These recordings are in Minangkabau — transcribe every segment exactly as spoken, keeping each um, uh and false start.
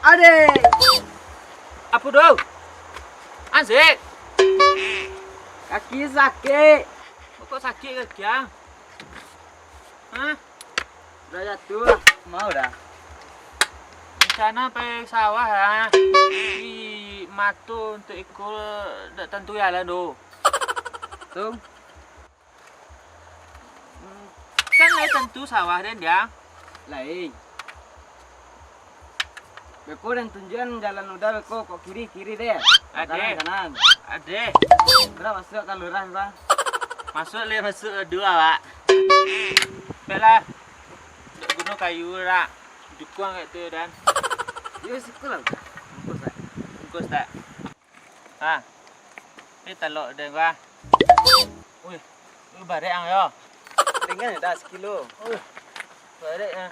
Adeh! Apo tu? Anzik! Kaki sakik! Kok sakik kaki, ah? Hah? Udah jatuah lah. Mau dah. Rencana pai sawah lah. Di mato untuak iko dak tantu jalan tu. Tu? Kan lai tantu sawah den, Diang. Lai. Beko den tunjuakan jalan udah beko, kok kiri, kiri deh. Adeh. Kanan, kanan. Adeh. Beko masuak ka lurah, Bang. Masuak le, masuak dua, Pak. Baiklah. Dak guno kayu dak. Dukuang kayak tu, Dan. Yo, siko lah. Bungkus tak? Bungkus tak? Ha. Ni talok den, Bang. Wih, lu barek ang yo. Ringan dah sekilo. Wih, barek ah.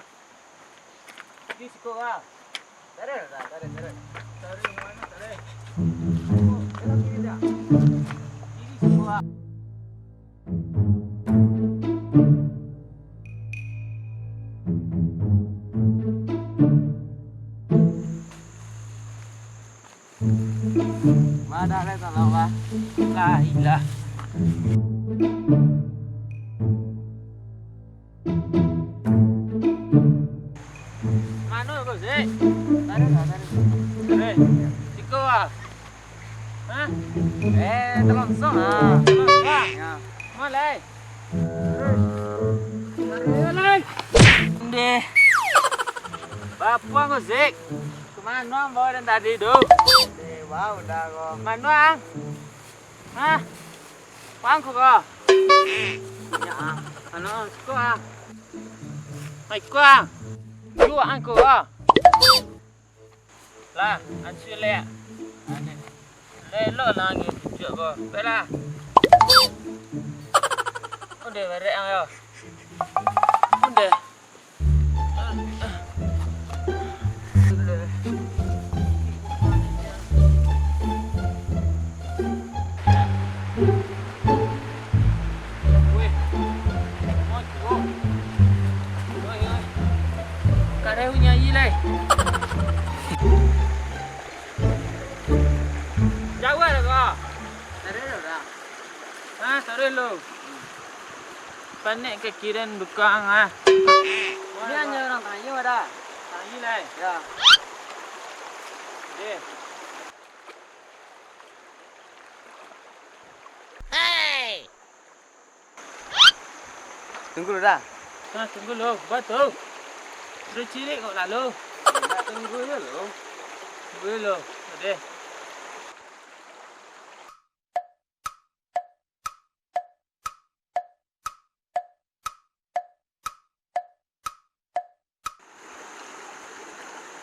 Di siko, Bang. Tarik dah, tarik, tarik. Tarik mana, tarik. Oh, belok kiri dah. Kiri siko, Bang. Wadah lai salah, Bah. Lah, ilah. Mano ko, Zik? Tarik lah, tarik. Tarik. Siko ah. Hah? Eh, talonsong ah. Talonsong ah? Ya. Malai. Tarik, tarik. Ndeh. Bapuang ko, Zik. Kamano ang bawa den tadi tu? Ndeh, bawa udah ko. Mano ang? Hah? Pangku ko? Ya, ah. Ano, siko ah. Ai, ko ah. Juak angku ko. Lah, ansu lek. Lelok lah angin juak ko. Baiklah. Udah barek ang yo. Udah. Weh, mojo. Oi, oi. Kareh nyanyi lai. Jauah lah kau. Taruih lo, dah. Ha, taruih lo. Panek kaki den dukuang, ha. Ini hanya urang tanyo, dah. Tanyo lai. Ya. Deh. Tunggu lu dah. Ha, tunggu lu. Ba tu. Sudah cilik kok lalu. Nak tunggu je lu. Tunggu lu. Deh.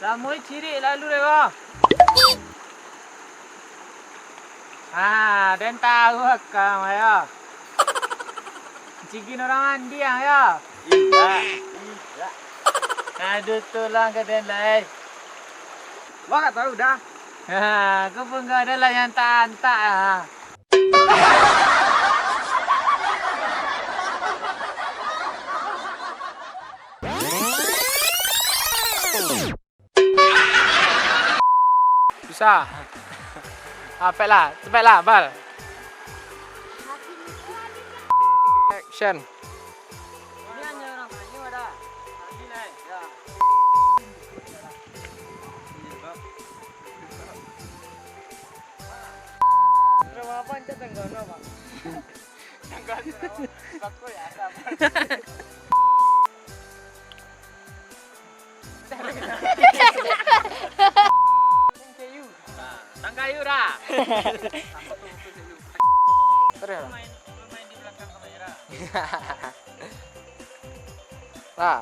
Lamoi cirik lalu deh, ko. Ha, den tahu akang, yo. Cigin urang mandi, ang, yo. Indak, indak. Aduh, tulang ka den lai. Wak tahu dah. Ha, aku pun kau adalah yang tak antak, ha. Susah. Apek lah, cepek lah, Bal. Action. Ini hanya orang tanya, ada. Ya. Berapa apa, Cak, tanggal berapa? Tanggal berapa? Bakul ya, ada. Tangkayu. Nah, tangkayu dah. Terus. Main, main di belakang kamera. Nah.